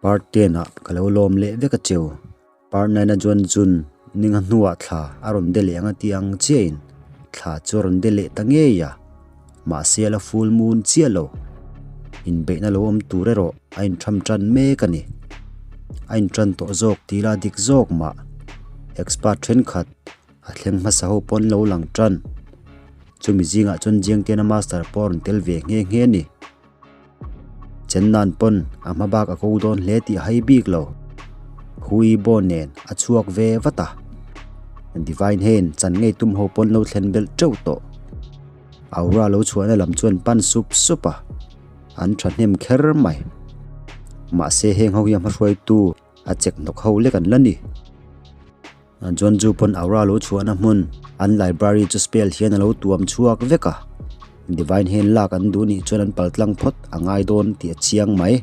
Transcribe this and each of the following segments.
Part ten ah ka lo lawm leh vek a cheu. Part nine a chuan June ninga hnuah thla a rawn de leh ang a tih ang chiahin thla chu a rawn de leh ta ngei a, mahse a la full moon chiah lo. Inbeihna lo awm tur erawh a intham tan mek a ni. A intan tawh zawk tih la dik zawk mah. Expert thenkhat a thleng hmasa ho pawn lo lang tan. Chumi zingah chuan Jiangtiana master pawh a rawn tel ve nghe nghe a ni. Chennan pawn a hma bak a ko dawn hle tih a hai bik lo. Hui Bo nen a chhuak ve vat a. Divine Hand chan ngei tum ho pawn lo thlen belh teuh tawh. Aura lo chhuahna lam chuan pan sup sup a, an thahnem kher mai. Mahse heng ho hi a hmahruaitu a chek hnawk ho lek an la ni. Chuan chu pawn aura lo chhuahna hmun an library chu spell hian a lo tuam chhuak vek a, divine hand lak an duh nih chuan an pal tlang phawt a ngai dawn tih a chiang mai.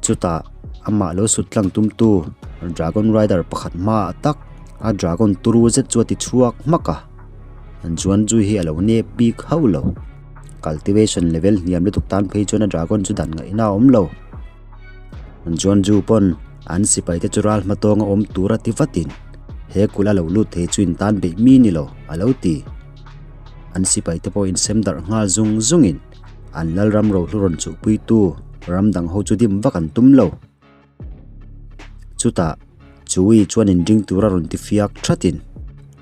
Chutah amah lo sut tlang tumtu dragon rider pakhat hmaah tak a dragon turu zet chu a ti chhuak hmak a, chuan chu hi a lo nep bik hauh lo. Cultivation level hniam lutuk tan phei chuan a dragon chu dan ngaihna a awm lo. Chuan chu pawn An sipaite chu ral hmatawnga awm tur a ti vatin, He kulh a lo lut thei chu in tan beih mi ni lo, a lo ti. An sipaite pawh insem darh nghal zung zungin an Lalram rohlu rawn chuhpuitu ram dang ho chu dim vak an tum lo. Chutah, Chui chuan inring tur a rawn ti fiak thatin,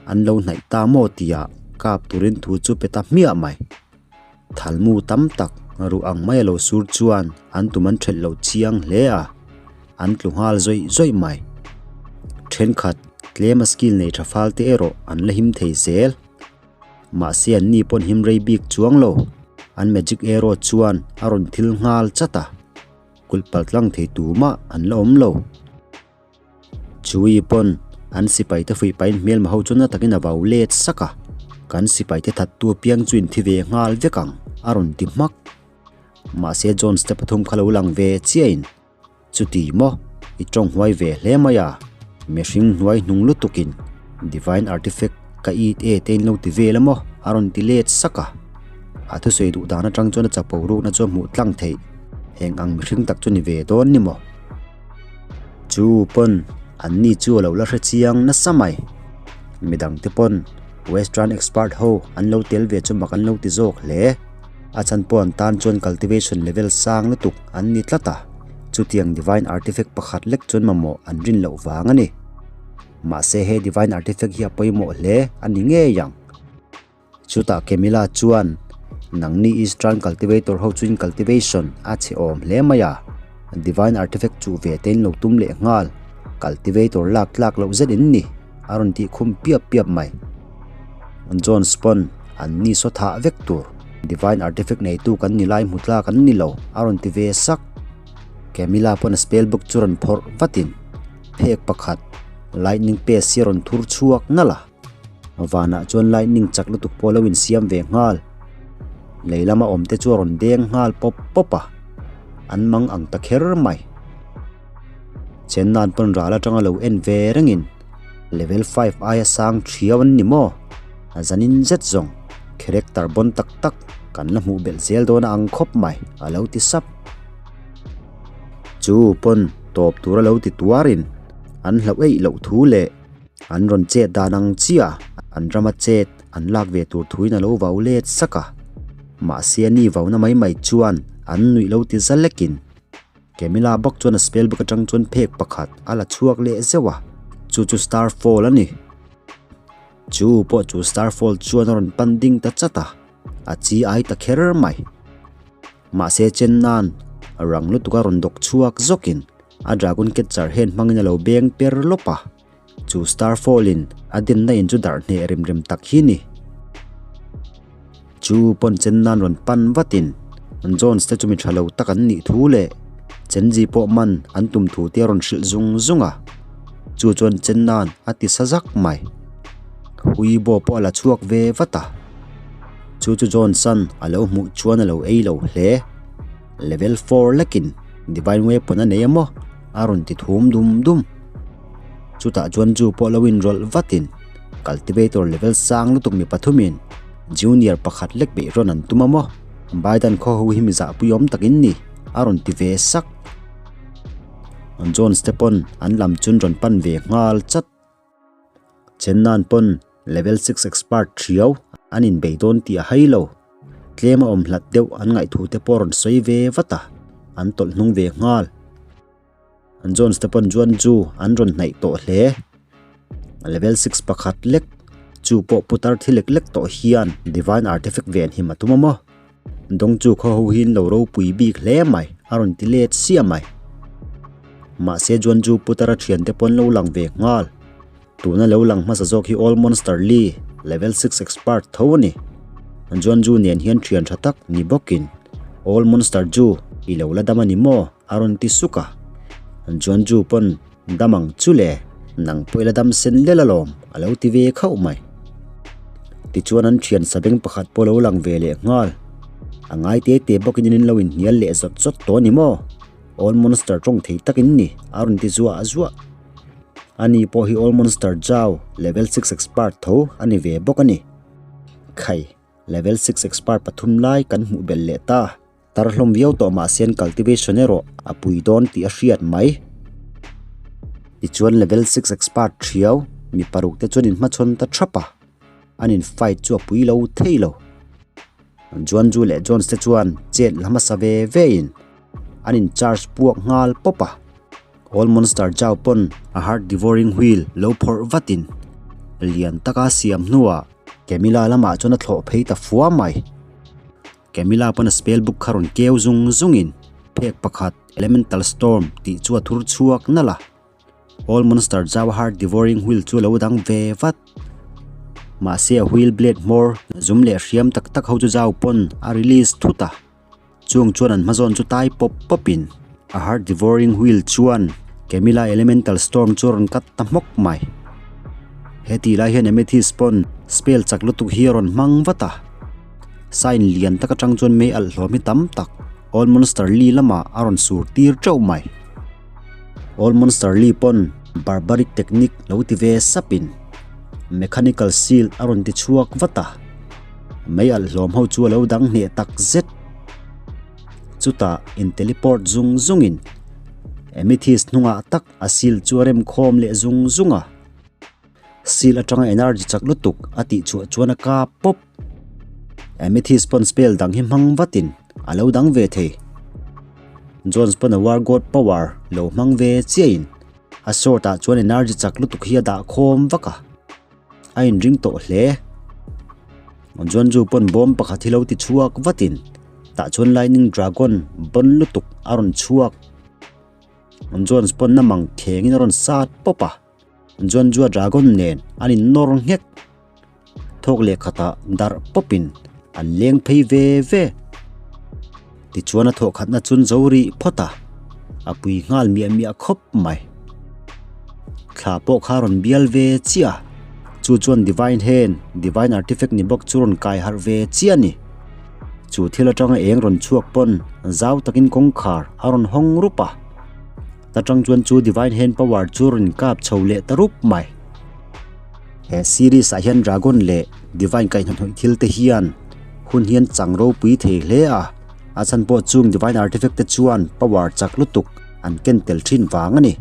An lo hnaih ta maw tia kap turin thu chu pe ta hmiah mai. Thalmu tam tak ruh ang mai a lo sur chuan an tum an ṭhelh loh chiang hle a, an tlu nghal zawih zawih mai. Ṭhenkhat tlem a skill nei ṭha fal te erawh an la him thei zel. Mahse an ni pawn him rei bik chuang lo, an magic arrow chuan a rawn thil nghal chat a, kulh pal tlang thei tumah an la awm lo. Chui pawn an sipaite fuih pahin hmelma ho chu na takin a vau let sak a, kan sipaite thattu apiang chu inthi ve nghal vek ang a rawn ti hmak. Mahse Jones te pathum kha lo lang ve chiahin, Chuti maw, i tawng huai ve hle mai a, mihring hnuai hnung lutukin Divine Artifact ka it e te in lo ti vel a maw a rawn ti let sak a. A thusawi duh dan atang chuan a chapo rukna chu a hmuh tlang theih, eng ang mihring tak chu ni ve dawn ni maw? Chu pawn an ni chu a lo la hre chiang nasa mai. Midang te pawn Western expert ho an lo tel ve chu mak an lo ti zawk hle. A chhan pawh an tan chuan cultivation level sang lutuk an ni tlat a, chutiang divine artifact pakhat lek chuan mamawh an rin loh vang a ni. Mahse he divine artifact hi a pawimawh hle a ni ngei ang. Chutah Camilla chuan, Nangni Eastern cultivator ho chuin cultivation a chhe awm hle mai a, Divine Artifact chuh ve te in lo tum leh nghal, cultivator lak tlak loh zet in ni, a rawn tih khum piap piap mai. Jones pawn, An ni saw thah vek tur, Divine Artifact neitu kan ni lai hmu tlak an ni lo, a rawn ti ve sak. Camilla pawn a spell book chu rawn phawrh vatin, phek pakhat, Lightning Paste hi a rawn thur chhuak nalh a. Vanah chuan lightning chak lutuk pawh lo insiam ve nghal. Lei lama awm te chu a rawn deng nghal pawp pawp a, an mang ang ta kher mai. Chennan pawn ral atanga lo en ve rengin level 5 aia sang thiau an ni maw? A zanin zet zawng character bawn tak tak kan la hmuh belh zel dawn a ang khawp mai a lo ti sap. Chu pawn tawp tura lo ti tuarin an hlauh eih loh thu leh An rawn chet dan ang chiah an rama chet an lak ve tur thuin a lo vau let sak a. Mahse a ni vauna mai mai chuan an nuih lo ti za lekin Camilla bawk chuan a spell book atang chuan phek pakhat a la chhuak leh zeuh a, chu chu Starfall a ni. Chu pawh chu Starfall chuan a rawn pan ding ta chat a, a chi ai ta kher mai. Mahse chen nan rang lutuk a rawn dawk chhuak zawkin a dragon catcher hen hmangin a lo beng per lawp a. Chu Starfall in a dinna in chu darh hneh rem rem tak hi ni. Chu pawn chen nan rawn pan vatin Jones te chu mi tha lo tak an nih thu leh Chenji pawh man an tum thu te a rawn hrilh zung zung a. Chu chuan chen nan a ti sa zak mai. Huibo pawh a la chhuak ve vat a. Chu chu Jones-a'n a lo hmuh chuan a lo ei lo hle. Level 4 lekin Divine Weapon a nei a maw? A rawn ti thum dum dum. Chutah chuan chu pawh lo inrawlh vatin Cultivator level sang lutuk mi pathumin Junior pakhat lek beih rawn an tum a maw? Biden khaw ho hi mi zahpui awm takin ni a rawn ti ve sak. Jones te pawn an lam chun rawn pan ve nghal chat. Chennan pawn level six expert thiau an inbei dawn tih a hai lo. Tlem a awm hlat deuh an ngaihthu te pawh rawn sawi ve vat a, an tawlh hnung ve nghal. Jones te pawn chuan chu an rawn hnaih tawh hle. Level six pakhat lek chu pawh putar thi lek lek tawh hian divine artifact ven him a tum a maw? Dawng chu khaw ho hi an lo ropui bik hle mai a rawn ti let sia mai. Mahse chuan chu putar a thiante pawn lo lang ve nghal. Tuna lo lang hmasa zawk hi All Monster Lee, level six expert tho a ni. Juanju nen hian thian tha tak ni bawkin All Monster Ju i lo la dam a ni maw? a rawn ti suk a. Juanju pawn dam ang chu le, nang pawh i la dam sen lel alawm a lo ti ve khauh mai. Tichuan an thian sabeng pakhat pawh lo lang ve leh nghal. A ngai te te bawkin in lo inhnial leh zawt zawt tawh a ni maw? All Monster tawng thei tak in ni a rawn ti zuah zuah. Ani pawh hi All Monster Zhao level six expert tho a ni ve bawk a ni. Khai, level six expert pathum lai kan hmuh belh leh ta. Tar hlawm viau tawh mahse an cultivation erawh a pui dawn tih a hriat mai. Tichuan level six expert thiau mi paruk te chuan inhmachhawn ta thap a, an in fight chu a pui lo thei lo. Juanju leh Jones te chuan chet la hmasa ve ve in an in charge puak nghal pawp a. All Monster Zhao pawn a Heart Devouring Wheel lo phawrh vatin lian taka siam hnuah Camilla lamah chuan a thlawh phei ta fua mai. Camilla pawn a spell book kha rawn keu zung zungin phek pakhat Elemental Storm tih chu a thur chhuak nalh a. All Monster Zhao Heart Devouring Wheel chu a lo dang ve vat. Mahse a wheel blade hmawr zum leh hriam tak tak ho chu Zhao pawn a release thut a. Chung chuan an hmazawn chu tai pawp pawpin a Heart Devouring Wheel chuan Camilla Elemental Storm chu a rawn cut ta hmawk mai. He tih lai hian Amethyst pawn spell chak lutuk hi a rawn hmang vat a. Sign lian tak atang chuan mei alh hlawm hi tam tak All Monster Lee lamah a rawn sur tir teuh mai. All Monster Lee pawn Barbaric Technique lo ti ve sapin Mechanical Shield a rawn ti chhuak vat a. Mei alh hlawm ho chu a lo dang hneh tak zet. Chutah in teleport zung zungin Amethyst hnungah tak a shield chu a rem khawm leh zung zung a. Shield atanga energy chak lutuk a tih chhuah chuan a kap pawp. Amethyst pawn spell dang hi hmang vatin a lo dang ve thei. Jones pawn a war god power lo hmang ve chiahin a sword ah chuan energy chak lutuk hi a dah khawm vak a. A inring tawh hle. Juanju pawn bawm pakhat hi lo ti chhuak vatin tah chuan lightning dragon bawn lutuk a rawn chhuak. Jones pawn namang thlengin a rawn sat pawp a. Juanjua dragon nen an innawr nghek. Thawk leh khatah darh pawpin an leng phei ve ve. Tichuan a thawh khatna chun zo rih phawt a, a pui nghal miah miah khawp mai. Thla pawh kha rawn bial ve chiah a, chu chuan Divine Hand, Divine Artifact ni bawk chu rawn kai harh ve chiah a ni. Chu thil atanga eng rawn chhuak pawn zau takin kawngkhar a rawn hawng rup a, ta tang chuan chu Divine Hand power chu rawn kap chho leh ta rup mai. He series ah hian Dragon leh Divine kaihhnawhhnawih thil te hian hun hian chang ropui thei hle a, a chhan pawh chung Divine Artifact te chuan power chak lutuk an ken tel thin vang a ni.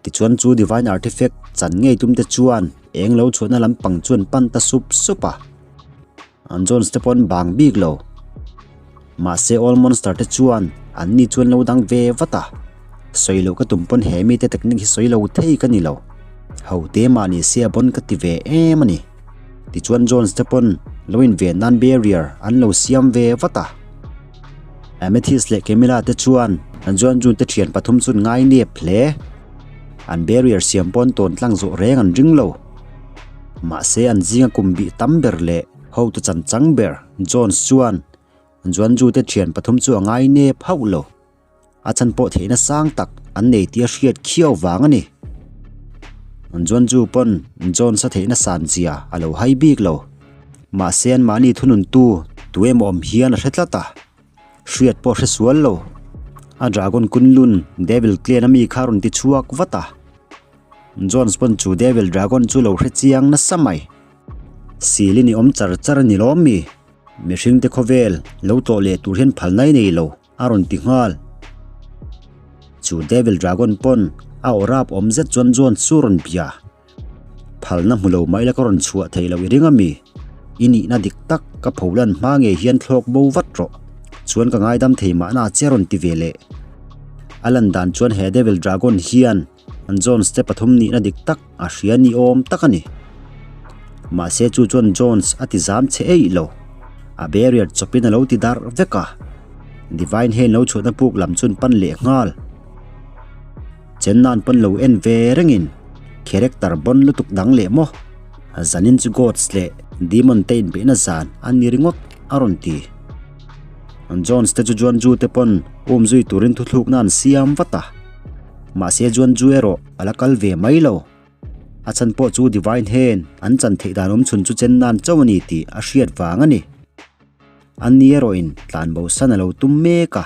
Tichuan chu Divine Artifact chan ngei tum te chuan eng lo chhuahna lampang chu an pan ta sup sup a. An Jones te pawh an bang bik lo. Mahse All Monster te chuan an ni chuan lo dang ve vat a. Sawi loh ka tum pawn he mite technique hi sawi lo thei ka ni lo. Ho te mah ni se a bon ka ti ve em a ni. Tichuan Jones te pawn lo in ven nan barrier an lo siam ve vat a. Amethyst leh Camilla te chuan an Juan Jun te thian pathum chu an ngai nep hle. An barrier siam pawn tawn tlang zawh reng an ring lo. Mahse an zinga kum bih tam ber leh hotu chan chang ber Jones chuan Juanju te thian pathum chu a ngai nep hauh lo. A chan pawh theihna sang tak an nei tih a hriat khiau vang a ni. Juanju pawn Jones a theihna san zia a lo hai bik lo. Mahse anmahni thununtu tu emaw awm hian a hre tlat a. Hriat pawh hre sual lo. A Dragon Kunlun Devil Clan a mi kha rawn ti chhuak vat a. Jones pawn chu Devil Dragon chu lo hre chiang nasa mai. Silin i awm char char a ni lawm mi? Mihring te khawvel lo tlawh leh tur hian phalna i nei lo, a rawn ti nghal. Chu Devil Dragon pawn a aw rap awm zet chuan Jones chu rawn bia. Phalna hmu lo mah ila ka rawn chhuah thei loh i ring a mi? I nihna dik tak ka pholan hma ngei hian thlawk bo vat rawh. Chuan ka ngaidam thei mahna che rawn ti ve leh. A lan dan chuan he Devil Dragon hian Jones te pathum nihna dik tak a hria ni awm tak a ni. Mahse chu chuan Jones a ti zam che eih lo. A barrier chawpin a lo ti darh vek a. Divine Hand lo chhuahna puk lam chuan pan leh nghal. Chenna'n pawn lo en ve rengin character bon lutuk dang leh maw? Zanin chu Gods leh Demon te inbeihna zan a ni ringawt a rawn ti. Jones te chu Juanju te pawn um zui turin thuthlukna an siam vat a. Mahse Juanju erawh a la kal ve mai lo. A chhan pawh chu Divine Hand an chan theih dan awm chhun chu Chenna'n chauh a ni tih a hriat vang a ni. Anni erawhin tlanbo san a lo tum mek a.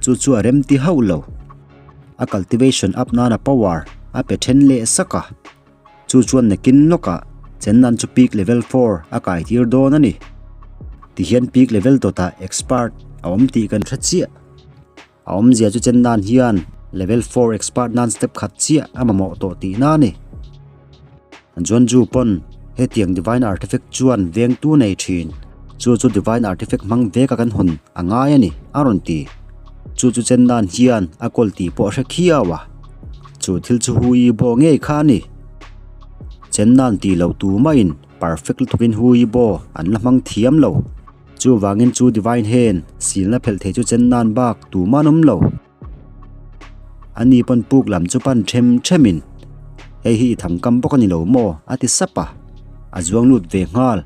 Chu chu a remti hauh lo. A cultivation up nana power a pe then leh sak a. Chu chuan nakin lawkah Chennan chu peak level 4 a kai tir dawn a ni. Tihian peak level dawtah expert a awm tih kan hre chiah. A awmzia chu Chennan hian level 4 expert nan step khat chiah a mamawh tawh tihna a ni. Juanju pawn hetiang Divine Artifact chuan vengtu nei thin. Chu chu Divine Artifact hmang veka kan hawn a ngai a ni, a rawn ti. Chu chu chen nan hian a kawl tih pawh a hre khiau a. Chu thil chu Hu Yi Bo ngei kha a ni. Chen nan tih loh tu maiin perfect lutukin Hu Yi Bo an la hmang thiam lo. Chuvangin chu Divine Hand silna phelh thei chu chen nan bak tuman awm lo. Ani pawn puk lam chu pan them themin, Hei hi i thangkam bawk a ni lo maw? a ti sap a, a zuang lut ve nghal.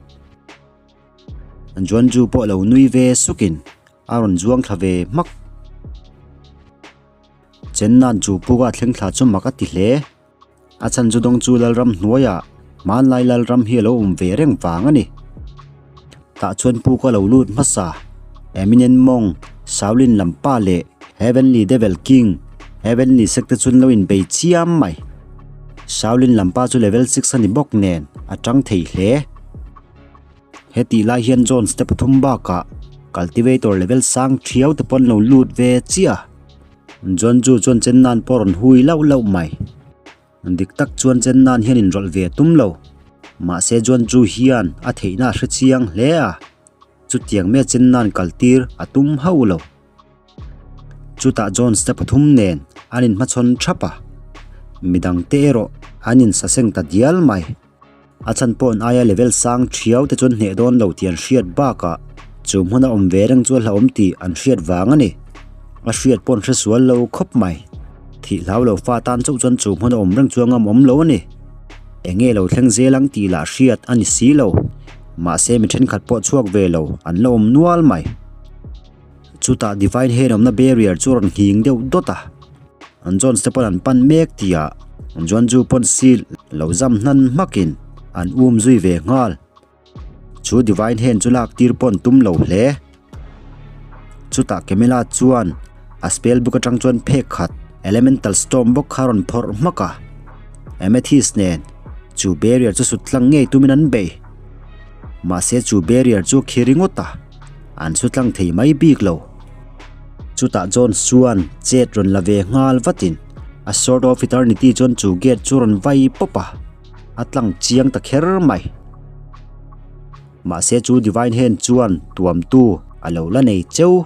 Juanju pawh lo nui ve sukin a rawn zuang thla ve hmak. Chenna'n chu puka thleng thla chu mak a ti hle. A chhan chu dawng chu Lalram hnuaiah hmanlai Lalram hi a lo awm ve reng vang a ni. Tah chuan pu ka lo lut hmasa, Eminent Monk, Shaolin lampa leh Heavenly Devil King, Heavenly Sect te chuan lo inbei chiam mai. Shaolin lampa chu level 6 a ni bawk nen a tang thei hle. Hetih lai hian Jones te pathum bakah Cultivator level sang thiau te pawn lo lut ve chiah. Juanju chuan chen nan pawh rawn hui lauh lauh mai. Dik tak chuan chen nan hian inrawlh ve a tum lo. Mahse Juanju hian a theihna a hre chiang hle a, chutiang mai a chen nan kal tir a tum hauh lo. Chutah Jones te pathum nen an inhmachhawn thap a, midang te erawh an insaseng ta dial mai. A chhan pawh an aia level sang thiau te chuan hneh dawn lo tih an hriat bakah chu hmuna awm ve reng chu a hlauhawm tih an hriat vang a ni. A hriat pawh an hre sual lo khawp mai. Thih hlau lo fa tan chauh chuan chu hmuna awm reng chu a ngam awm lo a ni. Eng nge lo thleng zel ang tih lah hriat a ni si lo. Mahse mi thenkhat pawh chhuak ve lo an la awm nual mai. Chutah Divine Hand awmna barrier chu a rawn nghing deuh dawt a. An Jones te pawn an pan mek tihah Juanju pawn seal lo zam hnan hmakin an um zui ve nghal. Chu Divine Hand chu lak tir pawn tum lo hle. Chutah Camilla chuan a spell book atang chuan phek khat Elemental Storm bawk kha a rawn phawrh hmak a. Amethyst nen chu barrier chu sut tlang ngei tumin an bei. Mahse chu barrier chu khi ringawt a. An su tlang thei mai bik lo. Chutah Jones chuan chet rawn la ve nghal vatin a Sword of Eternity chuan chu gate chu rawn vai pawp a, a tlang chiang ta kher mai. Mahse chu Divine Hand chuan tuamtu a lo la nei cheu.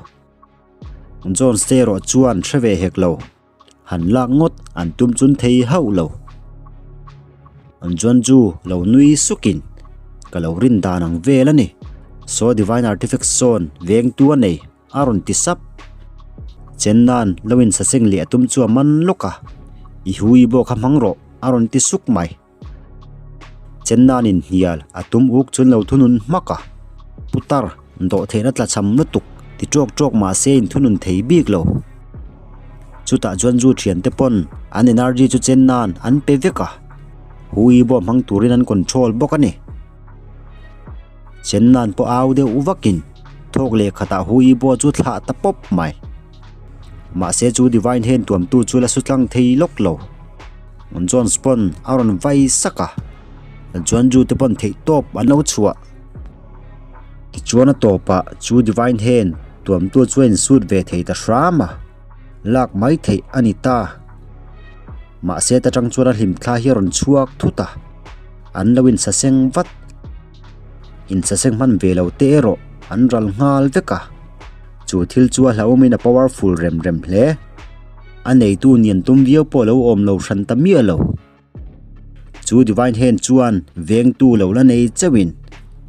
Jones te erawh chuan hre ve hek lo. Han lak ngawt an tum chun thei hauh lo. An chuan chu lo nui sukin ka lo rin dan ang vel a ni. Saw Divine Artifact sawn vengtu a nei a rawn ti sap. Chenna'n lo insaseng leh a tum chu a man lawk a, I hui bawk kha hmang rawh a rawn ti suk mai. Chenna'n inhnial a tum uk chuan lo thunun hmak a, Putar, dawhtheihna tlachham lutuk ti ṭawk ṭawk mah se inthunun thei bik lo. Chutah chuan zu ṭhiante pawn an energy chu Chenna'n an pe vek a, Hui bawh hmang turin an control bawk a ni. Chenna'n pawh au deuh vakin thawk leh khatah Hui bawh chu thlah ta pawp mai. Mahse chu Divine Hand tuamtu chu la su tlang thei lawk lo. Jones pawn a rawn vai sak a, chuan Ju te pawn theih tawp an lo chhuah. Tichuan a tawpah chu Divine Hand tuamtu chu a insut ve thei ta hram a. Lak mai theih a ni ta. Mahse ta tang chuan a hlimthla hi a rawn chhuak thut a, an lo insaseng vat. Insaseng hman ve lo te erawh an ral nghal vek a, chu thil chu a hlauhawmin a powerful rem rem hle. A neitu nian tum viau pawh a lo awm lo hran ta miah lo. Chu Divine Hand chuan vengtu lo la nei chauhin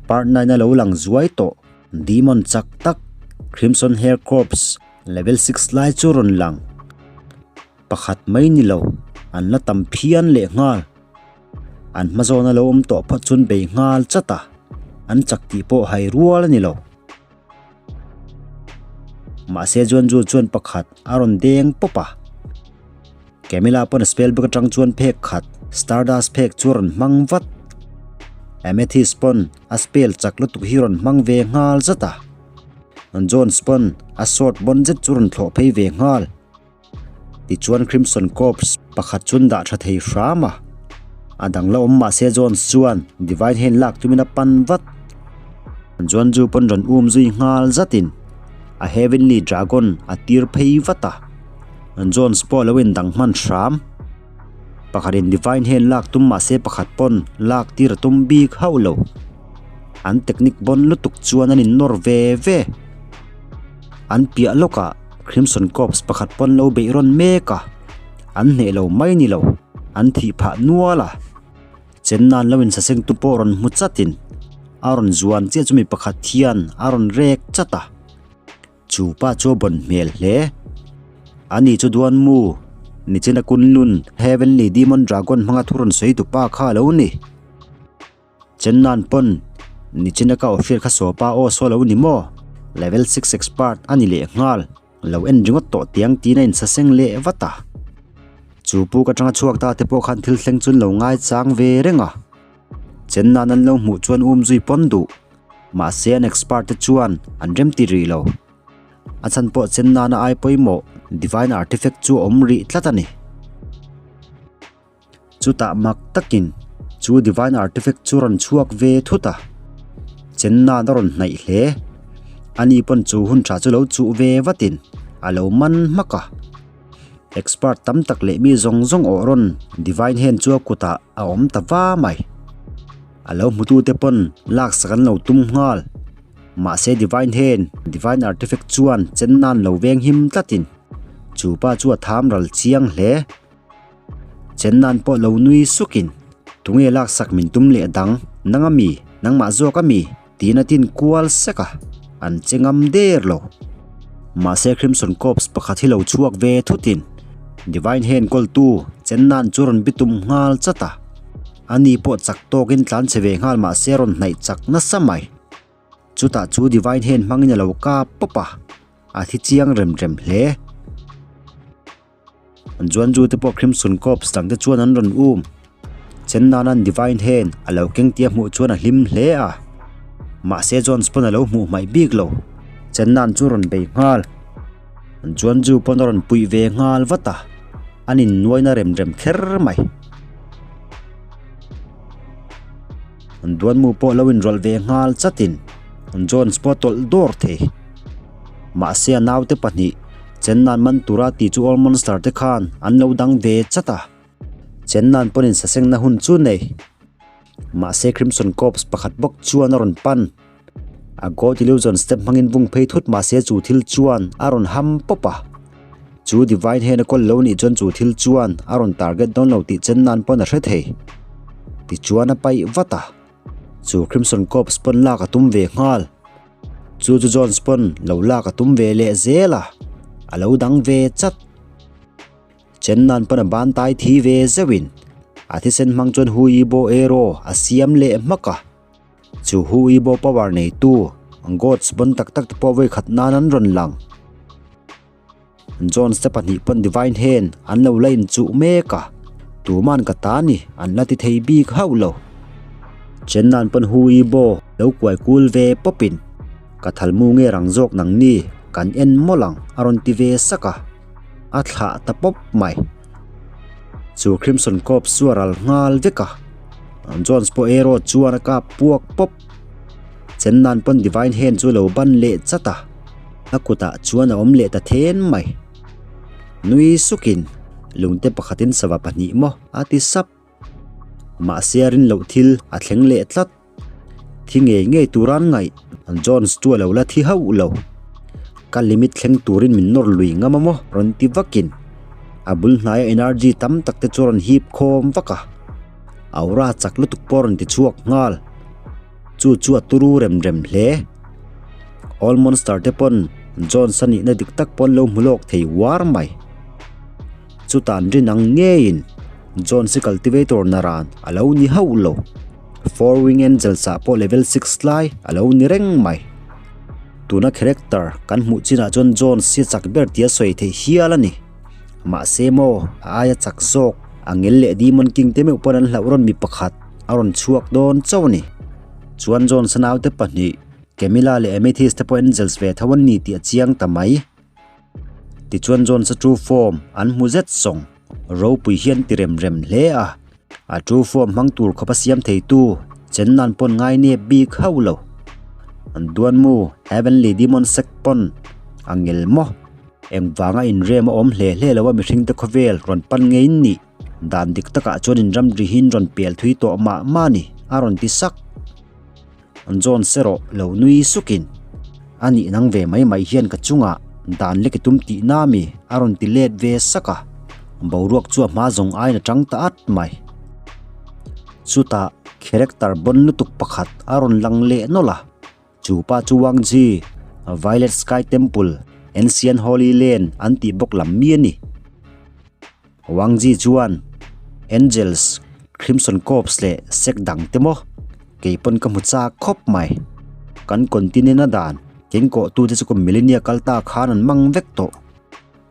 part nine a lo lang zuai tawh. Demon chak tak Crimson Hair Corps level 6 lai chu rawn lang. Pakhat mai ni lo, an la tam phian leh nghal. An hma zawna lo awm tawh phawt chuan bei nghal chat a, an chak tih pawh hai rual a ni lo. Mahse Juanju chuan pakhat a rawn deng pawp a. Camilla pawn a spell book atang chuan phek khat Stardust phek chu a rawn hmang vat. Amethyst pawn a spell chak lutuk hi rawn hmang ve nghal zat a. Jones pawn a sword bawn zet chu rawn thlawh phei ve nghal. Tichuan Crimson Corps pakhat chu an dah tha thei hram a. A dang la awm mahse Jones chuan Divine Hand lak tumin a pan vat. Juanju pawn rawn um zui nghal zatin a Heavenly Dragon a tir phei vat a. Jones pawh lo indang hman hram. Pakhatin Divine Hand lak tum mahse pakhat pawn lak tir a tum bik hauh lo. An technique bawn lutuk chuan an innawr ve ve. An piah lawkah Crimson Corps pakhat pawn lo beih rawn mek a, an hneh lo mai ni lo, an thih phah nual a. Chenna'n lo insasengtu pawh rawn hmu chatin a rawn zuan chiah chu mi pakhat hian a rawn rek chat a. Chu pa chu a bawn hmel hle. Ani chu duan mu, nichina Kunlun Heavenly Demon Dragon hmanga thu rawn sawi tu pa kha a lo ni. Chenna'n pawn nichina ka aw hriat kha sawpa aw saw lo ni maw? Level 6 expert a ni leh nghal. Lo en ringawt tawh tiang tiin a insaseng leh vat a. Chu puk atanga chhuak ta te pawh khan thil thleng chu an lo ngaichang ve reng a. Chenna'n an lo hmuh chuan um zui pawn duh. Mahse an expert te chuan an rem ti rih lo. A chhan pawh chen nana ai pawimawh Divine Artifact chu a awm rih tlat a ni. Chutah mak takin chu Divine Artifact chu rawn chhuak ve thut a. Chen nan a rawn hnaih hle. Ani pawn chu hun tha chu lo chuh ve vatin a lo man hmak a. Expert tam tak leh mi zawng zawng awh rawn Divine Hand chu a kutah a awm ta va mai. A lo hmutute pawn laksak an lo tum nghal. Mahse Divine Hand, Divine Artifact chuan chen nan lo veng him tlatin chu pa chu a tham ral chiang hle. Chen nan pawh lo nui sukin, Tunge laksak min tum leh dang, nang a mi, nangmah zawk a mi? tiin a tin kual sek a, an che ngam der lo. Mahse Crimson Corps pakhat hi lo chhuak ve thutin Divine Hand kawltu chen nan chu rawn bitum nghal chat a. Ani pawh chak tawkin tlan chhe ve nghal mahse rawn hnaih chak nasa mai. Chutah chu Divine Hand hmangin a lo kap pawp a, a thi chiang rem rem hle. Juanju te pawh Crimson Corps dang te chuan an rawn um. Chen nana'n Divine Hand a lo keng tia hmuh chuan a hlim hle a. Mahse Jones pawn a lo hmuh hmaih bik lo. Chen nan chu rawn bei nghal. Juanju pawn a rawn puih ve nghal vat a, an innuaina rem rem kher mai. Duanmu pawh lo inrawlh ve nghal chatin Jones pawh a tawlh dawr thei. Mahse a naute pahnih Chennan man tura tih chu All Monster te khan an lo dang ve chat a. Chennan pawhin sasengna hun chu nei. Mahse Crimson Corps pakhat bawk chuan a rawn pan. A God Illusion step hmangin vung phei thut mahse chu thil chuan a rawn ham pawp a. Chu Divine Hand a kawl lo nih chuan chu thil chuan a rawn target dawn lo tih Chennan pawn a hre thei. Tichuan a paih vat a. Chu Crimson Corps pawn lak a tum ve nghal. Chu chu Jones pawn lo lak a tum ve leh zel a, a lo dang ve chat. Chennan pawn a ban tai thi ve zeuhin a thisen hmang chuan Hu Yibo Arrow a siam leh hmak a. Chu Hu Yibo power neitu Gods bon tak tak te pawh vawi khat nan an rawn lang. Jones te pahnih pawn Divine Hand an lo la inchuh mek a, tuman ka ta ni an la ti thei bik hauh lo. Chennan pawn Hu Yibo lo kuai kul ve pawpin, Ka thalmu nge rang zawk nang ni, kan en mawlh ang a rawn ti ve sak a, a thlah ta pawp mai. Chu Crimson Corps chu a ral nghal vek a, Jones pawh arrow chuan a kap puak pawp. Chennan pawn Divine Hand chu lo ban leh chat a, a kutah chuan a awm leh ta then mai. Nui sukin, Lungte pakhatin sava pahnih maw? a ti sap. Mahse a rin loh thil a thleng leh tlat. Thi ngei ngei tura an ngaih, Jones chu a lo la thi hauh lo. Ka limit thleng turin min nawr lui ngam a maw? rawn ti vakin a bul hnaia energy tam tak te chu a rawn hip khawm vak a. Aura chak lutuk pawh a rawn ti chhuak nghal. Chu chu a turu rem rem hle. All Monster te pawn Jones a nihna dik tak pawn lo hmu lawk thei uar mai. Chutah an rin ang ngeiin Jones hi cultivator naran a lo ni hauh lo. Four Wing Angels ah pawh level 6 lai a lo ni reng mai. Tuna character kan hmuh chinah chuan Jones hi a chak ber tia sawi theih hial a ni. Mahse maw, a aia chak zawk, Angel leh Demon King te meuh pawn an hlauh rawn mi pakhat a rawn chhuak dawn chauh a ni. Chuan Jones a naute pahnih, Camilla leh Amethyst te pawh Angels ve tho an ni tih a chiang ta mai. Tichuan Jones a true form an hmu zet zawng, ropui hian ti rem rem hle a. A true form hmang tur khawp a siam theitu chen nan pawn ngai nep bik hauh lo. An duanmu Heavenly Demon Sect pawn a ngel maw? Engvanga inrem a awm hle hle lo a mihringte khawvel rawn pan ngeiin nih dan dik takah chuan inram rihin rawn pel thui tawh mah mah a ni, a rawn ti sak. Jones erawh lo nui sukin, A nih nang ve mai mai hian ka chungah dan lek i tum tih na mi? a rawn ti let ve sak a, boruak chu a hma zawng aiin a tang ta at mai. Chutah character bon lutuk pakhat a rawn lang leh nawlh a. Chu pa chu Wang Ji, Violet Sky Temple, Ancient Holy Land an tih bawk lam mi a ni. Wang Ji chuan Angels, Crimson Corps leh sect dang te maw kei pawn ka hmu chak khawp mai. Kan continent a dan kengkawh tute chu kum millennia kal ta khan an mang vek tawh.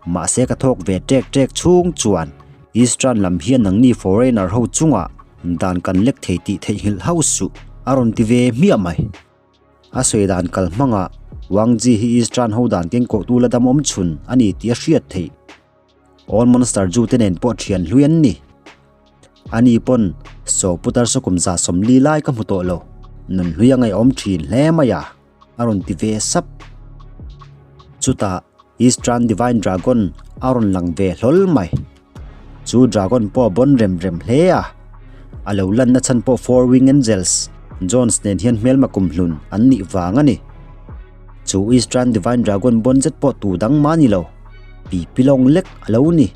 Mahse ka thawk ve ṭek ṭek chhung chuan Eastern lam hian nangni foreigner ho chungah dan kan lek thei tih theihnghilh hauh suh a rawn ti ve hmiah mai. A sawi dan kal hmangah Wang Ji hi Eastern ho dan kengkawhtu la dam awm chhun a ni tih a hriat theih. All Monster Ju te nen pawh thian hlui an ni. Ani pawn saw putar saw kum 140 lai ka hmu tawh lo. Nun hlui a ngaihawm thin hle mai a. a rawn ti ve sap. Chutah Eastern Divine Dragon a rawn lang ve hlawl mai. Chu dragon pawh a bawn rem rem hle a, a lo lanna chhan pawh Four Wing Angels, Jones nen hian hmelma kumhlun an nih vang a ni. Chu Eastern Divine Dragon bawn zet pawh tu dang mah a ni lo, pi pilawng lek a lo ni.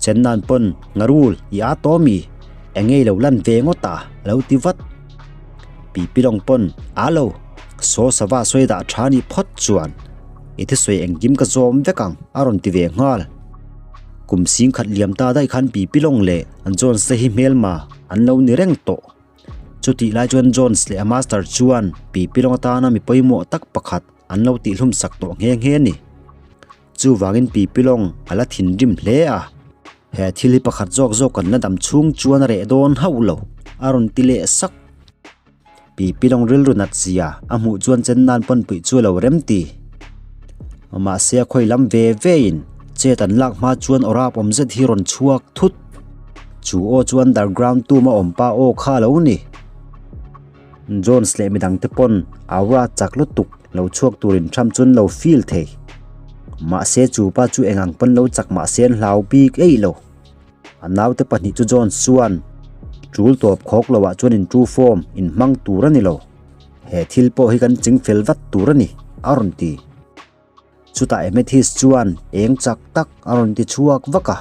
Chen nan pawn Ngarul i a tawh mi, eng nge i lo lan ve ngawt a, a lo ti vat. Pipilawng pawn a lo saw sava sawi dah tha nih phawt chuan i thusawi engkim ka zawm vek ang a rawn ti ve nghal. Kum sing khat liam ta daih khan Pipilawng leh Jones te hi hmelma an lo ni reng tawh. Chutih lai chuan Jones leh a master chuan Pipilawng atana mi pawimawh tak pakhat an lo tihhlum sak tawh nghe nghe a ni. Chuvangin Pipilawng a la thinrim hle a. He thil hi pakhat zawk zawk kan la dam chhung chuan a reh dawn hauh lo, a rawn ti leh sak. Pi Pilawng rilru nat zia a hmuh chuan chen nan pawn puih chu a lo rem ti. Mahse a khawi lam ve ve in chet an lak hma chuan aw rap awm zet hi rawn chhuak thut. Chu aw chu underground tum a awm pa aw kha a lo ni. Jones leh midang te pawn aura chak lutuk lo chhuak turin Trump chuan lo feel thei. Mahse chu pa chu engang pawn lo chak mahse an hlau bik eih lo. A naute pahnih chu Jones chuan tul tawp khawk loah chuan in true form in hmang tur a ni lo. He thil pawh hi kan ching fel vat tur a ni, a rawn ti. Chutah Amethyst chuan eng chak tak a rawn ti chhuak vak a,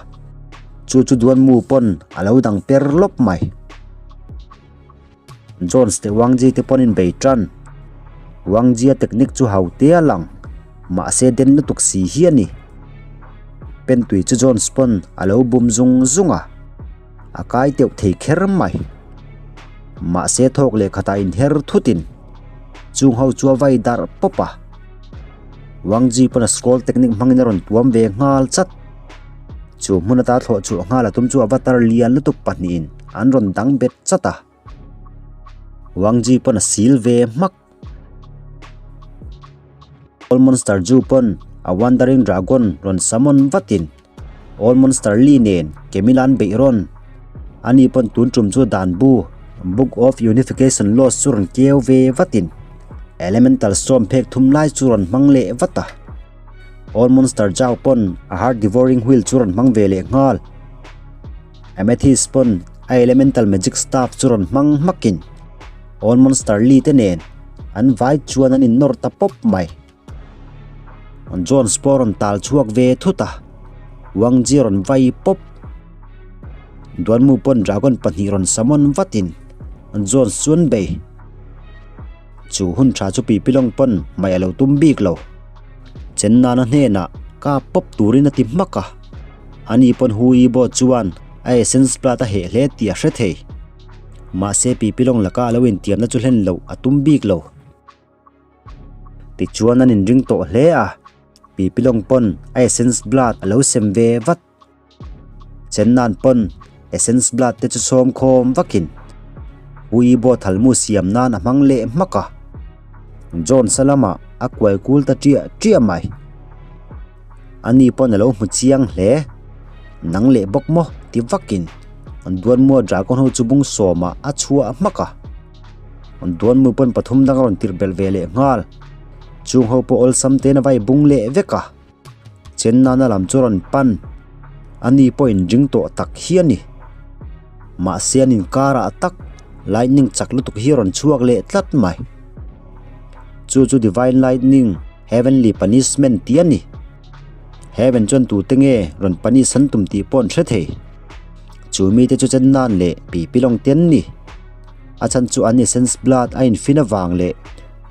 chu chu Duanmu pawn a lo dang per lawp mai. Jones leh Wang Ji te pawn in bei tan. Wang Ji a technique chu hau te a lang, mahse den lutuk si hi a ni. Pentui chu Jones pawn a lo bum zung zung a, a kai teuh thei kher mai. Mahse thawk leh khatah inher thutin chung ho chu a vai darh pawp a. Wang Ji pawn a scroll technique hmangin a rawn tuam ve nghal chat. Chu hmun ata thlawh chhuah nghal a tum chu avatar lian lutuk pahnihin an rawn dang bet chat a. Wang Ji pawn a sil ve hmak. All Monster Ju pawn a Wandering Dragon rawn summon vatin All Monster Li nen Camilla an beih rawn. Ani pawn tun tum chu dan bu Book of Unification Laws chu rawn keu ve vatin Elemental Storm phek thum lai chu rawn hmang leh vat a. Old Monster Zhao pawn a Heart Devouring Wheel chu rawn hmang ve leh nghal. Amethyst pawn a Elemental Magic Staff chu rawn hmang hmakin Old Monster Li te nen an vai chuan an innawr ta pawp mai. Jones pawh rawn tal chhuak ve thut a, Wang Ji rawn vai pawp. Duanmu pawn Dragon pahnih rawn summon vatin Jones chu an bei. Chu hun tha chu Pipilong pawn hmaih a lo tum bik lo. Chennana hnenah kap pawp turin a ti hmak a, ani pawn Hu Yibo chuan a essence blood a heh hle tih a hre thei. Mahse Pipilong laka a lo intiamna chu hlen loh a tum bik lo. Tichuan an inring tawh hle a, Pipilong pawn a essence blood a lo sem ve vat. Chennan pawn essence blood te chu sawm khawm vakin Hui bo thalmu siam nan a hmang leh hmak a, Jones-a lamah a kuai kul ta ṭiah ṭiah mai. Ani pawn a lo hmu chiang hle. Nang leh bawk maw ti vakin Duanmua dragon ho chu bung sawmah a chhuah hmak a. Duanmu pawn pathum dang a rawn tirh belh ve leh nghal. Chung ho pawh awlsam tein a vai bung leh vek a. Chen nana lam chu rawn pan. Ani pawh inring tawh tak hi a ni. Mahse an inkarah tak lightning chak lutuk hi a rawn chhuak leh tlat mai. Chu chu Divine Lightning, Heavenly Punishment tih a ni. Heaven chuan tute nge rawn punish an tum tih pawh an hre thei. Chu mite chu chen nan leh pipi lawng te an ni. A chhan chu an essence blood a infin avang leh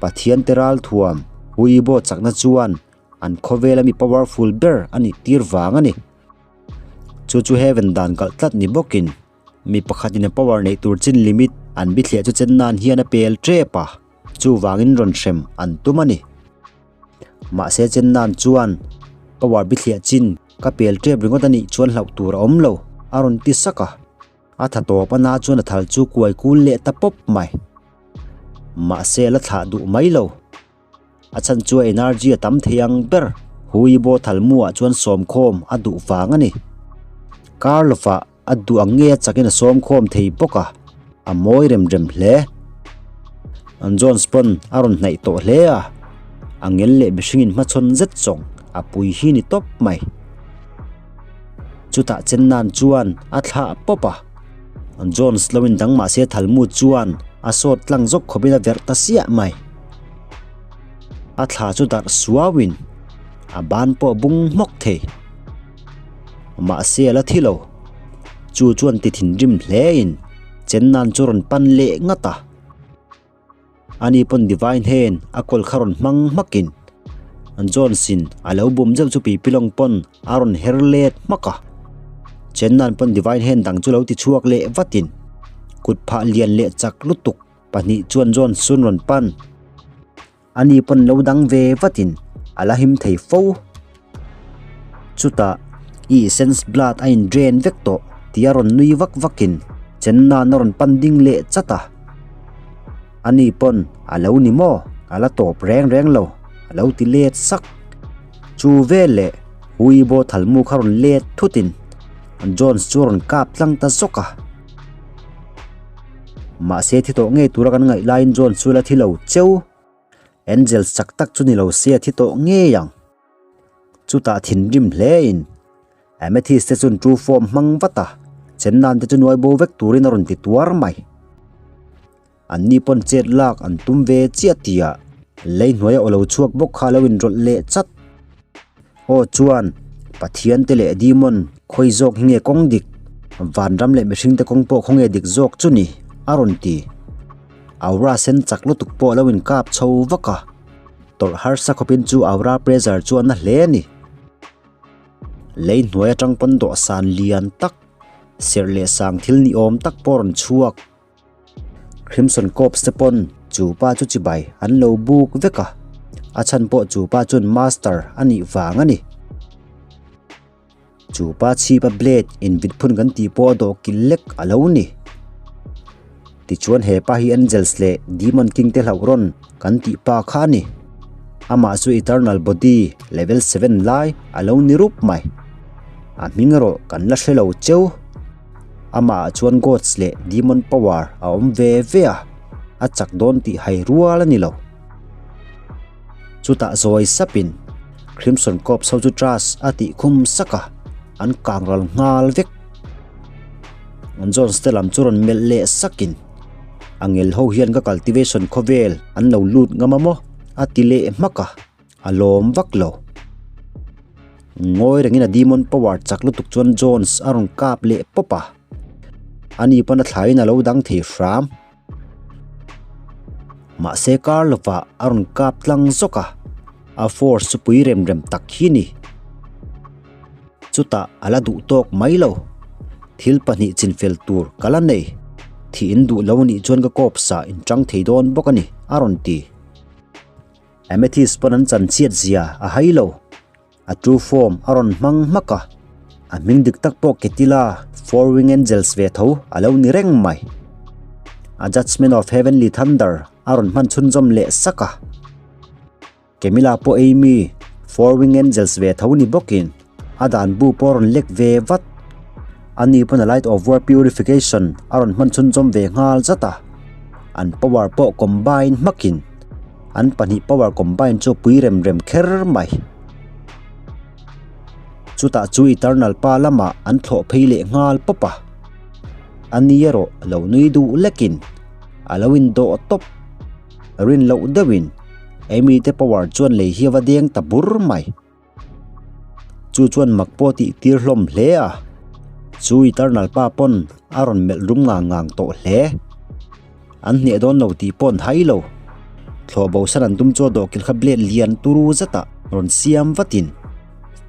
Pathian te ralthuam, Huibo chakna chuan An khawvela mi powerful ber a nih tir vang a ni. Chu chu heaven dan kalh tlat ni bawkin mi pakhatin a power neih tur chin limit an bithliah chu chen nan hian a pel tep a, chuvangin rawn hrem an tum a ni. Mahse chen nan chuan power bithliah chin ka pel tep ringawt a nih chuan hlauh tur a awm lo a rawn ti sak a. A tha tawp a na chuan a thal chu kuai kul leh ta pawp mai. Mahse a la thlah duh mai lo. A chhan chu a energy a tam thei ang ber. Huibo thalmuah chuan sawmkhawm a duh vang a ni. Karlova a duh ang nge a chakin a sawmkhawm thei bawk a, a mawi rem rem hle. An Jones pawn a rawn hnaih tawh hle a, a ngel leh mihringin hmachhawn zet zawng a pui hi ni tawp mai. Chutah chen nan chuan a thlah pawp a, Jones lo in dang mahse thalmu chuan a sawt tlang zawk khawpin a verh ta siah mai. A thla chu darh suauin a ban pawh a bung hmawk thei. Mahse a la thi lo. Chu chuan ti thinrim hlein chen nan chu rawn pan leh ngat a. Ani pawn Divine Hand a kawl kha rawn hmang hmakin Jones-in a lo bum zeuh chu Pipilong pawn a rawn her let hmak a. Chennan pawn Divine Hand dang chu lo ti chhuak leh vatin kut phah lian leh chak lutuk pahnih chuan Jones chu an rawn pan. Ani pawn lo dang ve vatin a la him thei fo. Chutah i essence blood a in drain vek tawh tih a rawn nui vak vakin Chennan a rawn pan ding leh chat a. Ani pawn a lo ni maw? A la tawp reng reng lo, a lo ti let sak. Chu vel leh Huibo thalmu kha rawn let thutin Jones chu a rawn kap tlang ta zawk a. Mahse thi tawh ngei tura kan ngaih laiin Jones chu la thi lo cheu. Angels chak tak chu ni lo se a thi tawh ngei ang. Chutah thinrim hlein Amethyst te chuan true form hmang vat a, chen nan te chu nuai bo vek turin a rawn ti tuar mai. Anni pawn chet lak an tum ve chiah tihah lei hnuaia aw lo chhuak bawk kha a lo inrawlh leh chat. Aw chuan Pathian te leh Demon khawi zawk hi nge kawng dik? Vanram leh mihring te kawng pawh khawnge dik zawk chu ni? a rawn ti. Aura sen chak lutuk pawh a lo inkap chho vak a, tawrh harsa khawpin chu aura pressure chu a na hle a ni. Lei hnuai atang pawn dawhsan lian tak, serh leh sang thil ni awm tak pawh a rawn chhuak. Crimson Corps te pawn chu pa chu chibai an lo buk vek a, a chhan pawh chu pa chuan master a nih vang a ni. Chu pa chhipa blade invit phun kan tih pawh a dawh kil lek a lo ni. Tichuan he pa hi Angels leh Demon King te hlauh rawn kan tih pa kha a ni. Amah chu Eternal Body level 7 lai a lo ni rup mai. A hming erawh kan la hre lo cheu. Amah ah chuan Gods leh Demon power a awm ve ve a, a chak dawn tih hai rual a ni lo. Chutah zawi sapin Crimson Corps ho chu Trash a tih khum sak a, an kang ral nghal vek. Jones te lam chu rawn melh leh sakin, A ngel ho hian ka cultivation khawvel an lo lut ngam a maw? a ti leh hmak a, a lawm vak lo. Ngawi rengin a demon power chak lutuk chuan Jones a rawn kap leh pawp a, ani pawn a thlaiin a lo dang thei hram. Mahse kar lovah a rawn kap tlang zawk a, a force chu pui rem rem tak hi ni. Chutah a la duh tawk mai lo. Thil pahnih chinfel tur ka la nei. Thih in duh lo nih chuan ka kawp sa in tang thei dawn bawk a ni, a rawn ti. Amethyst pawn an chanchhiat zia a hai lo. A true form a rawn hmang hmak a, a hming dik tak pawh Ketila, Four Wing Angels ve tho a lo ni reng mai. A Judgement of Heavenly Thunder a rawn hman chhunzawm leh sak a. Camilla pawh Amy, Four Wing Angels ve tho ni bawkin a dan bu pawh a rawn lek ve vat. Ani pawn a Light of War Purification a rawn hman chhunzawm ve nghal zat a, an power pawh combine hmakin An pahnih power combine chu pui rem rem kher mai. Chutah chu Eternal pa lamah an thlawh phei leh nghal pawp a. A ni erawh lo nui duh lekin a lo indawh tawp. Rin loh deuhin Amy te power chuan lei hi a va deng ta bur mai. Chu chuan mak pawh tih tir hlawm hle a, chu Eternal pa pawn a rawn melh rum ngang ngang tawh hle. An hneh dawn lo tih pawh an hai lo. Thlawh bo san an tum chu a dawhkilh kha blade lian turu zetah rawn siam vatin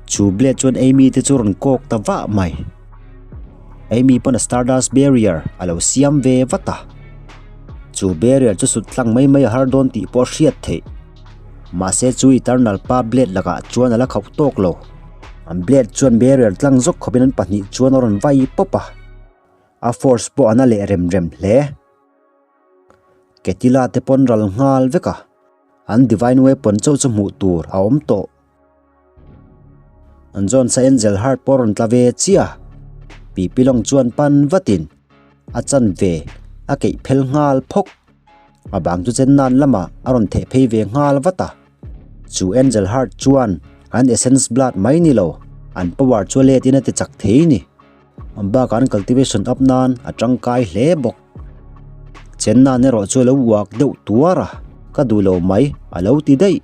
chu blade chuan Amy te chu rawn kawk ta vah mai. Amy pawn a Stardust Barrier a lo siam ve vat a, chu barrier chu sut tlang mai mai a har dawn tih pawh a hriat theih. Mahse chu Eternal pa blade lakah chuan a la khauh tawk lo. An blade chuan barrier tlang zawk khawpin an pahnih chuan a rawn vai pawp a. A force pawh a na leh rem rem hle. Ketila te pawn ral nghal vek a. An divine weapon chauh chu hmuh tur a awm tawh. An zawn sa Angel Heart pawh a rawn tla ve chiah a. Pipilawng chuan pan vatin a chanve a keih phel nghal phawk. A bang chu chen nan lamah a rawn theh phei ve nghal vat a. Chu Angel Heart chuan an Essence Blood mai ni lo, an power chu a let in a ti chak thei ni. Bakah an cultivation up nan a tangkai hle bawk. Chen nan erawh chu a lo uak deuh tuar a, ka duh lo mai a lo ti daih.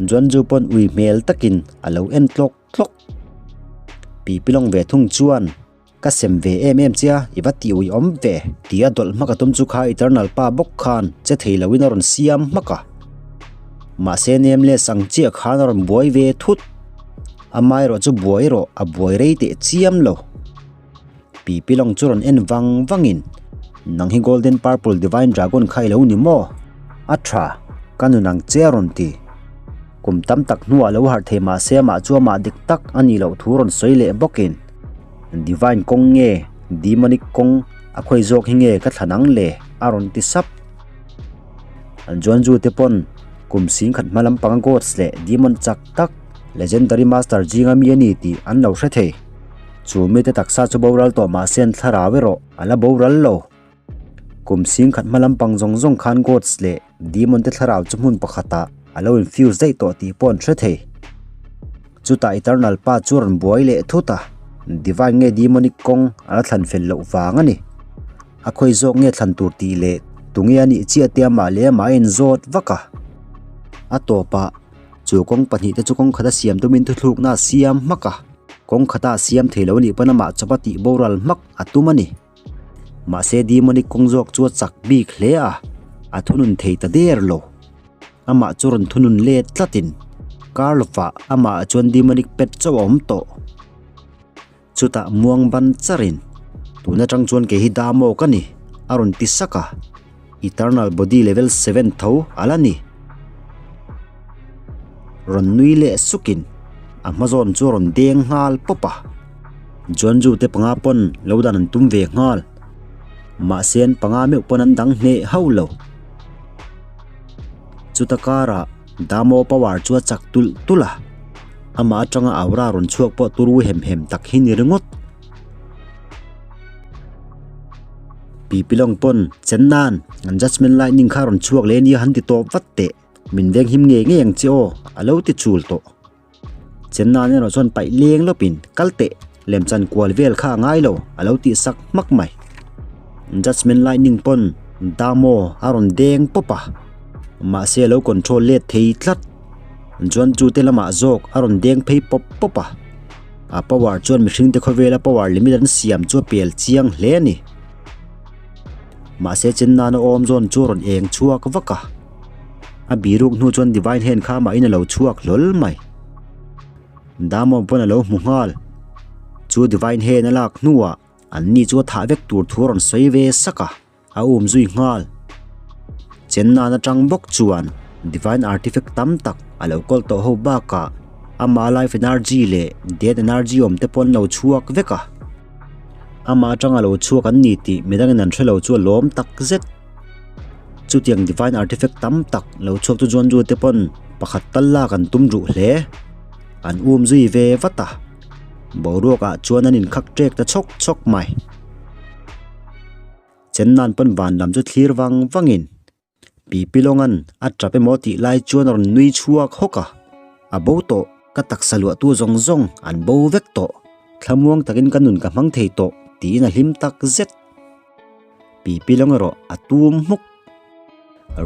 Juanju pawn ui hmel takin a lo en tlawk tlawk. Pipilawng ve thung chuan. Ka sem ve em em che a, i va ti ui awm ve, ti a dawlh hmak a tum chu kha Eternal pa bawk khan che thei loin a rawn siam hmak a. Mahse Nameless ang chiah khan a rawn buai ve thut. Amaherawh chu buai erawh a buai rei teh chiam lo. Pipilawng chu rawn en vang vangin, Nang hi Golden Purple Divine Dragon kha i lo ni maw? A tha, ka nun ang che a rawn ti. Kum tam tak hnuah lo harh thei mahse amah chu amah dik tak a nih loh thu rawn sawi leh bawkin, Divine kawng nge Demonic kawng a khawi zawk hi nge ka thlan ang le? a rawn ti sap. An Juanju te pawn kum sing khat hma lampanga Gods leh Demon chak tak Legendary Master zinga mi a ni tih an lo hre thei. Chu mite taksa chu boral tawh mahse an thlarau erawh a la boral lo. Kum sing khat hma lampang zawng zawng khan Gods leh Demon te thlarau chu hmun pakhatah a lo infuse daih tawh tih pawh an hre thei. Chutah Eternal Pa chu a rawn buai leh thut a, Divine nge Demonic kawng a la thlan fel loh vang a ni. A khawi zawk nge thlan tur tih leh tunge a nih chiah te amah leh amah a inzawt vak a. A tawpah chu kawng pahnih te chu kawng khata siam tumin thuthlukna a siam hmak a, kawng khata a siam thei lo a nih pawn amah chawpa tih boral hmak a tum a ni. Mahse Demonic kawng zawk chu a chak bik hle a, a thunun thei ta der lo. Amah chu rawn thunun let tlatin Karlova amah ah chuan Demonic pet chauh a awm tawh. Chutah muang ban charin, Tun atang chuan kei hi Damo ka ni, a rawn ti sak a. Eternal Body level 7 tho a la ni. Rawn nui leh sukin a hma zawn chu a rawn deng nghal pawp a. Juanju te panga pawn lo dan an tum ve nghal. Mahse an panga meuh pawn an dang hneh hauh lo. Chuta karah Damo power chu a chak tulh tulh a. Amah atanga aura rawn chhuak pawh turu hem hem tak hi ni ringawt. Pipilawng pawn chen nan an judgement lightning kha rawn chhuak leh nia han ti tawp vat teh. Min veng him ngei ngei ang che aw, a lo ti chul tawh. Chennan erawh chuan paih leng lawpin kal teh lemchan kual vel kha a ngai lo a lo tih sak hmak mai. Judgement Lightning pawn Damo a rawn deng pawp a, mahse a lo control let thei tlat. Chuan chu te lamah zawk a rawn deng phei pawp pawp a, a power chuan mihringte khawvela power limit an siam chu a pel chiang hle a ni. Mahse Chennana awm zawn chu a rawn eng chhuak vak a, a biruk hnu chuan Divine Hand kha amahin a lo chhuak hlawl mai. Damawm pawn a lo hmu nghal. Chu Divine Hand a lak hnuah an ni chu a thah vek tur thu a rawn sawi ve sak a, a um zui nghal. Chennana tang bawk chuan Divine Artifact tam tak a lo kawl tawh ho bakah ama Life Energy leh Death Energy awm te pawh an lo chhuak vek a. Amah atanga lo chhuak an ni tih midangin an hrelo chu a lawm tak zet. Chutiang Divine Artifact tam tak lo chhuak chu Juanju te pawn pakhat tal lak an tum ruh hle. An um zui ve vat a, boruakah chuan an inkhak ṭek ta chhawk chhawk mai. Chennan pawn van lam chu thlir vang vangin Pi Pilongan a tap emaw tih lai chuan a rawn nui chhuak hawk a, a bo tawh, ka taksa luahtu zawng zawng an bo vek tawh, thlamuang takin ka nun ka hmang thei tawh tiin a hlim tak zet. Pi Pilong erawh a tum hmuk.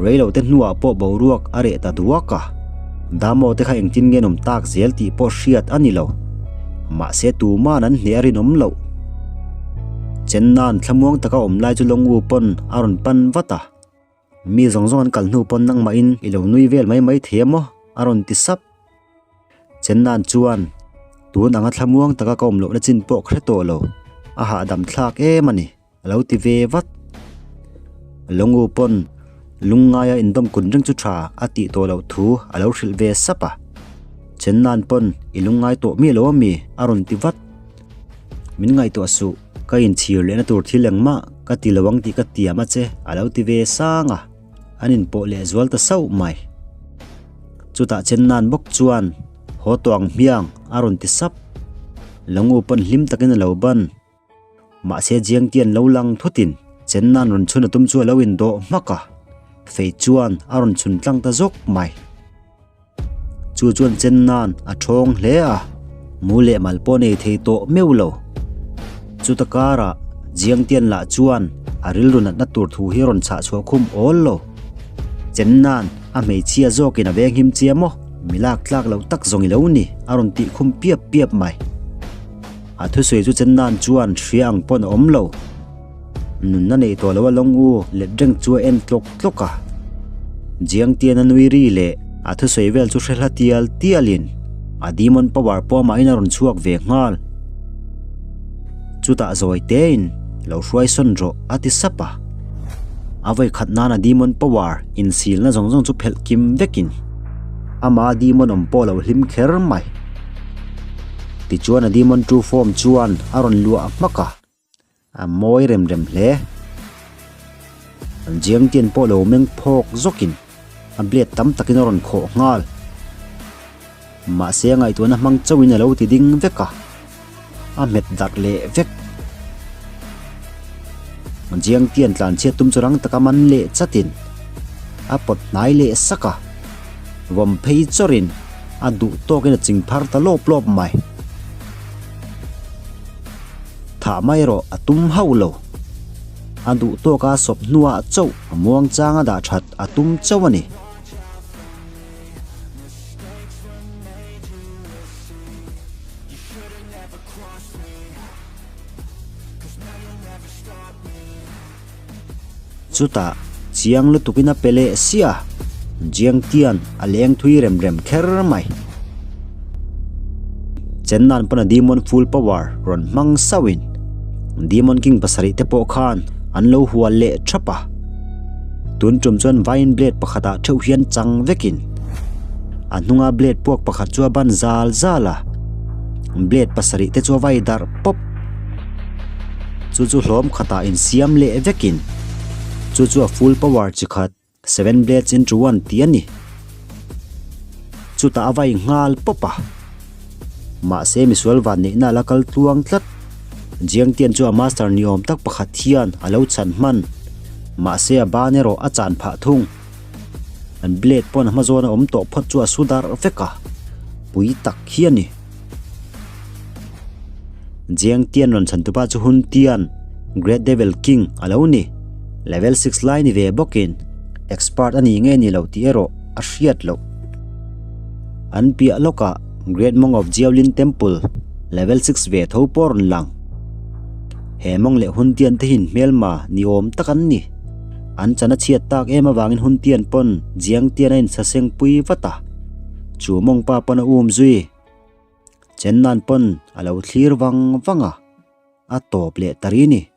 Rei lo te hnuah pawh boruak a reh ta duak a, Damo te kha engtin nge an awm tak zel tih pawh hriat a ni lo. Mahse tuman an hneh a rinawm loh. Chenna'n thlamuang taka awm lai chu Longu pawn a rawn pan vat a. Mi zawng zawng an kal hnu pawn nangmahin i lo nui vel mai mai thei a maw? a rawn ti sap. Chenna'n chuan, Tun anga thlamuang taka ka awm lohna chin pawh ka hre tawh lo, a hahdam thlak em a ni, a lo ti ve vat. Longu pawn lungngaia indawm kun reng chu tha a tih tawh loh thu a lo hrilh ve sap a. Chenna'n pawn i lungngai tawh miah lo a mi? a rawn ti vat. Min ngaihtuah suh, ka inchhir lehna tur thil engmah ka ti lo ang tih ka tiam a che, a lo ti ve sang a, an inpawh leh zual ta sauh mai. Chutah Chennan bawk chuan, Haw tawh ang hmiang, a rawn ti sap. Longu pawn hlim takin a lo ban. Mahse Jiangtian lo lang thutin Chennan rawn chhun a tum chu a lo indawh hmak a, fei chuan a rawn chhun tlang ta zawk mai. Chu chuan chen nan a thawng hle a, mu leh mal pawh nei thei tawh meuh lo. Chuta karah Jiangtian lah chuan a rilru natna tur thu hi a rawn chhah chhuah khum awl lo. Chen nan a hmeichhia zawkin a venghim chia maw? Mi lak tlak loh tak zawng i lo ni, a rawn tih khum piap piap mai. A thusawi chu chen nan chuan hria ang pawn a awm lo. Nunna nei tawh lo a lawng u let reng chu a en tlawk tlawk a. Jiangtian a nui ri leh a thusawi vel chu hre hla tial tialin a demon power pawh amahin a rawn chhuak ve nghal. Chutah zawi tein lo hruai sawn rawh a ti sap a. A vawi khat nan a demon power insilna zawng zawng chu phelh kim vekin ama demon awm pawh a lo hlim kher mai. Tichuan a demon true form chuan a rawn luah hmak a. A mawi rem rem hle. An Jiangtian pawh lo meng phawk zawkin a blade tam takin a rawn khawh nghal. Mahse a ngaihtuahna hmang chauhin a lo ti ding vek a, a hmet darh leh vek. Jiangtian tlanchhiat tum chu rang taka man leh chatin a pawt hnai leh sak a, vawm phei chawrin a duh tawkin a ching phar ta lawp lawp mai. Thah mai erawh a tum hauh lo. A duh tawka sawp hnuah chauh a muang changa dah that a tum chauh a ni. Chutah chiang lutukin a pe leh sia, Jiangtian a leng thui rem rem kher mai. Chennan pawn a Demon Full Power rawn hmang sauhin Demon King pasarih te pawh khan an lo hual leh thap a. Tun tum chuan Vine Blade pakhatah theuh hian chang vekin a hnunga blade puak pakhat chu a ban zal zal a, blade pasarih te chu a vai darh pawp. Chu chu hlawm khatah insiam leh vekin chu chu a full power chi khat seven blades into one tih a ni. Chutah a vai nghal pawp a. Mahse misual van neihna a la kal tluang tlat. Jiangtian chu a master ni awm tak pakhat hian a lo chhan hman. Mahse a ban erawh a chan phah thung. An blade pawn a hma zawn a awm tawh phawt chu a su darh vek a. Pui tak hi a ni. Jiang Tian rawn chhantupa chu Hun Tian, Great Devil King, a lo ni. Level six lai ni ve bawkin expert a ni nge ni lo tih erawh a hriat loh. An piah lawkah Great Monk of Jiaolin Temple, level six ve tho pawh a rawn lang. He mawng leh Hun Tian te hi hmelma ni awm tak an ni. An chan a chhiat tak em avangin Hun Tian pawn Jiang Tian a insaseng pui vat a. Chu mawng pa pawn a um zui. Chen nan pawn a lo thlir vang vang a, a tawp leh ta ri ni.